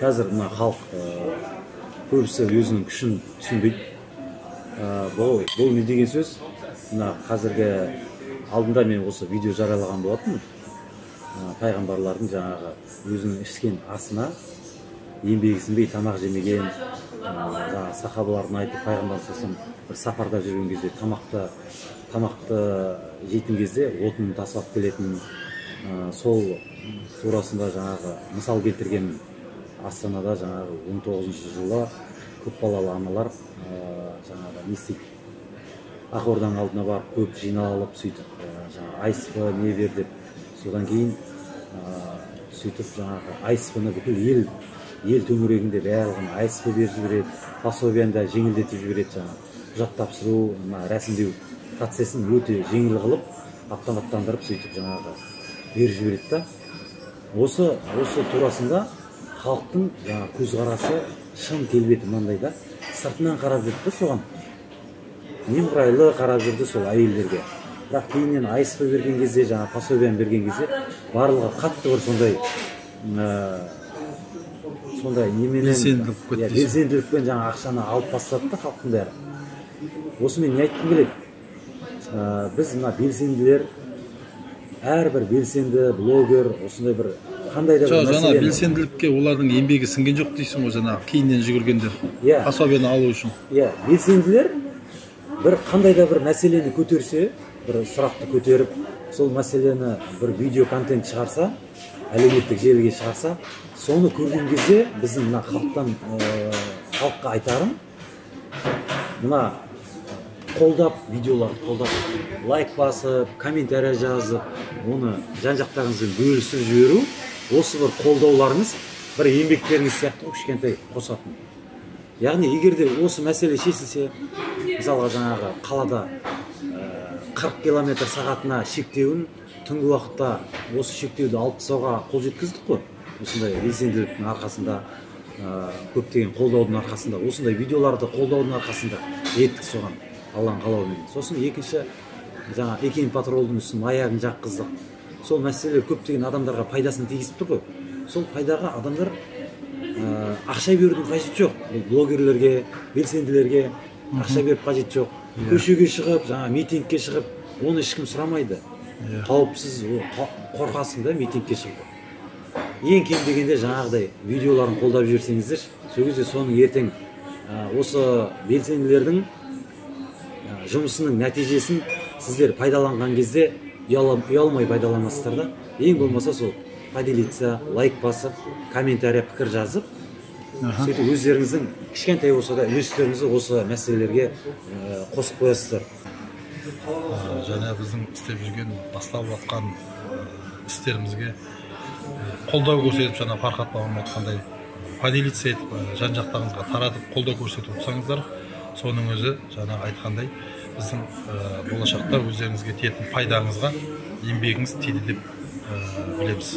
Қазір мына халық көбісі өзінің күшін түсінбейді. Бұл не деген сөз? Мына қазіргі алдында мен осы видео жариялаған болатынмын. Пайғамбарлардың жаңағы өзінің ішкен асына еңбегі сіңбей тамақ жемеген, жаңағы сахабалардың айтып, пайғамбар сосын бір сапарда жүрген кезде тамақты жейтін кезде отын тасып келетін, сол турасында жаңағы мысал келтірген. Астанада жаңағы 19 жылы көпбалалы аналар жаңағы не істейді, Ақорданың алдына барып көп жиналып, сөйтіп жаңағы АСП не бер деп, содан кейін сөйтіп жаңағы АСП-ны бүкіл ел төңірегінде барлығын АСП беріп жібереді, пособияны да жеңілдетіп жібереді, жаңағы құжат тапсыру, мына рәсімдеу процесін өте жеңіл қылып, автоматтандырып, сөйтіп жаңағы беріп жібереді да. Осы турасында халықтың жаңағы көзқарасы, шын келбеті мынандай да, сыртынан қарап жүрді соған, немқұрайлы қарап жүрді сол әйелдерге. Бірақ кейіннен АСП берген кезде, жаңа пособияны берген кезде барлығы қатты бір сондай неменен белсенділікпен жаңа ақшаны алып бастады да халықтың бәрі. Осымен не айтқым келеді? Біз мына белсенділер, әрбір белсенді блогер осындай бір қандай да бір жаңа белсенділікке олардың еңбегі сіңген жоқ дейсің ғой, жаңағы кейіннен жүгіргендер пособияны алу үшін. Иә, белсенділер бір қандай да бір мәселені көтерсе, бір сұрақты көтеріп, сол мәселені бір видео контент шығарса, әлеуметтік желіге шығарса, соны көрген кезде біздің мына халықтан, халыққа айтарым, мына қолдап, видеоларды қолдап, лайк басып, комментарий жазып, оны жан-жақтарыңызбен бөлісіп жіберу, осы бір қолдауларыңыз, бір еңбектеріңіз сияқты кішкентай қосатын. Яғни егер де осы мәселе шешілсе, мысалға жаңағы қалада 40 километр сағатына шектеуін түнгі уақытта осы шектеуді алып тастауға қол жеткіздік қой. Осындай белсенділіктің арқасында, көптеген қолдаудың арқасында, осындай видеоларды қолдаудың арқасында жеттік соған, Алланың қалауымен. Сосын екінші, жаңа Екен патрулдің үстін аяғын жаққыздық. Сол мәселелер көптеген адамдарға пайдасын тигізіп тұр ғой. Сол пайдаға адамдар ақша берудің қажеті жоқ. Бұл блогерлерге, белсенділерге ақша беріп қажеті жоқ. Көшеге шығып, жаңа митингке шығып, оны ешкім сұрамайды. Қауіпсіз, қорқасың да митингке шығып. Ең кем дегенде жаңағыдай видеоларын қолдап жіберсеңіздер, сол кезде соның ертең осы белсенділердің жұмысының нәтижесін сіздер пайдаланған кезде ұялмай пайдаланасыздар да. Ең болмаса сол поделиться, лайк басып, комментарий, пікір жазып, сөйтіп өздеріңіздің кішкентай болса да үлестеріңізді осы мәселелерге қосып қоясыздар. Және біздің істеп жүрген, бастап жатқан істерімізге қолдау көрсетіп, жаңа Фархат бауырым айтқандай, поделиться етіп, жан-жақтарыңызға таратып, қолдау көрсетіп отырсаңыздар, соның өзі жаңа айтқандай біздің болашақта өздеріңізге тиетін пайдаңызға еңбегіңіз тиді деп білеміз.